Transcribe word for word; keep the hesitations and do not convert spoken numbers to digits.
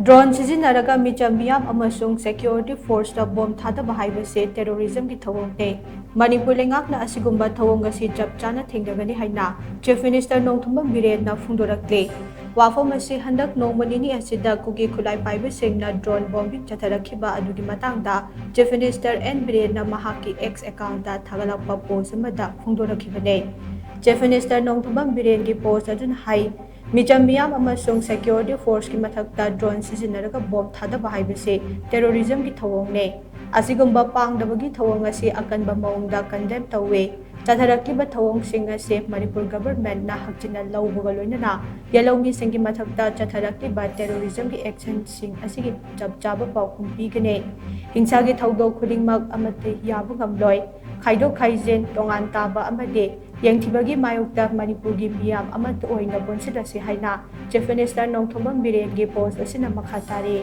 Drone ꯁꯤꯖꯤꯟꯅꯔꯒ ꯃꯤꯆꯝ ꯃꯤꯌꯥꯝ ꯑꯃꯁꯨꯡ ꯁꯦꯀ꯭ꯌꯨꯔꯤꯇꯤ ꯐꯣꯔꯁꯇ ꯕꯣꯝ ꯊꯥꯗꯕ ꯍꯥꯏꯕꯁꯤ ꯇꯦꯔꯣꯔꯤꯖꯝꯒꯤ ꯊꯧꯑꯣꯡꯅꯤ꯫ ꯃꯅꯤꯄꯨꯔ ꯂꯩꯉꯥꯛꯅ ꯑꯁꯤꯒꯨꯝꯕ ꯊꯧꯑꯣꯡ ꯑꯁꯤ ꯆꯞ ꯆꯥꯅ ꯊꯦꯡꯅꯒꯅꯤ ꯍꯥꯏꯅ ꯆꯤꯐ ꯃꯤꯅꯤꯁꯇꯔ ꯅꯣꯡꯊꯣꯝꯕꯝ ꯕꯤꯔꯦꯟꯅ ꯐꯣꯡꯗꯣꯔꯛꯂꯤ꯫ ꯋꯥꯐꯝ ꯑꯁꯤ ꯍꯟꯗꯛ ꯅꯣꯡꯃ ꯅꯤꯅꯤ ꯑꯁꯤꯗ ꯀꯨꯀꯤ ꯈꯨꯠꯂꯥꯏ ꯄꯥꯏꯕꯁꯤꯡꯅ ꯗ꯭ꯔꯣꯟ ꯕꯣꯝꯕꯤꯡ ꯆꯠꯊꯔꯛꯈꯤꯕ ꯑꯗꯨꯒꯤ ꯃꯇꯥꯡꯗ ꯆꯤꯐ ꯃꯤꯅꯤꯁꯇꯔ ꯑꯦꯟ ꯕꯤꯔꯦꯟꯅ ꯃꯍꯥꯛꯀꯤ ꯑꯦꯛꯁ ꯑꯦꯀꯥꯎꯟꯗ ꯊꯥꯒꯠꯂꯛꯄ ꯄꯣꯁ ꯑꯃꯗ ꯐꯣꯡꯗꯣꯔꯛꯈꯤꯕꯅꯤ꯫ ꯆꯤꯐ ꯃꯤꯅꯤꯁꯇꯔ ꯅꯣꯡꯊꯣꯝꯕꯝ ꯕꯤꯔꯦꯟꯒꯤ ꯄꯣꯁ ꯑꯗꯨꯅ ꯍꯥꯏ, ꯃꯤꯆꯝ ꯃꯤꯌꯥꯝ ꯑꯃꯁꯨꯡ ꯁꯦꯀ꯭ꯌꯨꯔꯤꯇꯤ ꯐꯣꯔꯁꯀꯤ ꯃꯊꯛꯇ ꯗ꯭ꯔꯣꯟ ꯁꯤꯖꯤꯟꯅꯔꯒ ꯕꯣꯝ ꯊꯥꯗꯕ ꯍꯥꯏꯕꯁꯤ ꯇꯦꯔꯣꯔꯤꯖꯝꯒꯤ ꯊꯧꯑꯣꯡꯅꯤ꯫ ꯑꯁꯤꯒꯨꯝꯕ ꯄꯥꯡꯗꯕꯒꯤ ꯊꯧꯑꯣꯡ ꯑꯁꯤ ꯑꯀꯟꯕ ꯃꯑꯣꯡꯗ ꯀꯟꯗꯦꯝ ꯇꯧꯏ꯫ ꯆꯠꯊꯔꯛꯂꯤꯕ ꯊꯧꯑꯣꯡꯁꯤꯡ ꯑꯁꯤ ꯃꯅꯤꯄꯨꯔ ꯒꯚꯔꯟꯃꯦꯟꯠꯅ ꯍꯛꯆꯤꯟꯅ ꯂꯧꯕꯒ ꯂꯣꯏꯅꯅ ꯌꯦꯜꯍꯧꯃꯤꯁꯤꯡꯒꯤ ꯃꯊꯛꯇ ꯆꯠꯊꯔꯛꯂꯤꯕ ꯇꯦꯔꯣꯔꯤꯖꯝꯒꯤ ꯑꯦꯛꯁꯟꯁꯤꯡ ꯑꯁꯤꯒꯤ ꯆꯞ ꯆꯥꯕ ꯄꯥꯎꯈꯨꯝ ꯄꯤꯒꯅꯤ꯫ ꯍꯤꯡꯁꯥꯒꯤ ꯊꯧꯗꯣꯛ ꯈꯨꯗꯤꯡꯃꯛ ꯑꯃꯠꯇ ꯌꯥꯕ ꯉꯝꯂꯣꯏ꯫ ꯈꯥꯏꯗꯣꯛ ꯈꯥꯏꯖꯤꯟ, ꯇꯣꯉꯥꯟ ꯇꯥꯕ ꯑꯃꯗꯤ ꯌꯦꯡꯊꯤꯕꯒꯤ ꯃꯥꯌꯣꯛꯇ ꯃꯅꯤꯄꯨꯔꯒꯤ ꯃꯤꯌꯥꯝ ꯑꯃꯠꯇ ꯑꯣꯏꯅ ꯄꯨꯟꯁꯤꯜꯂꯁꯤ ꯍꯥꯏꯅ ꯆꯤꯐ ꯃꯤꯅꯤꯁꯇꯔ ꯅꯣꯡꯊꯣꯝꯕꯝ ꯕꯤꯔꯦꯟꯒꯤ ꯄꯣꯁ ꯑꯁꯤꯅ ꯃꯈꯥ ꯇꯥꯔꯤ꯫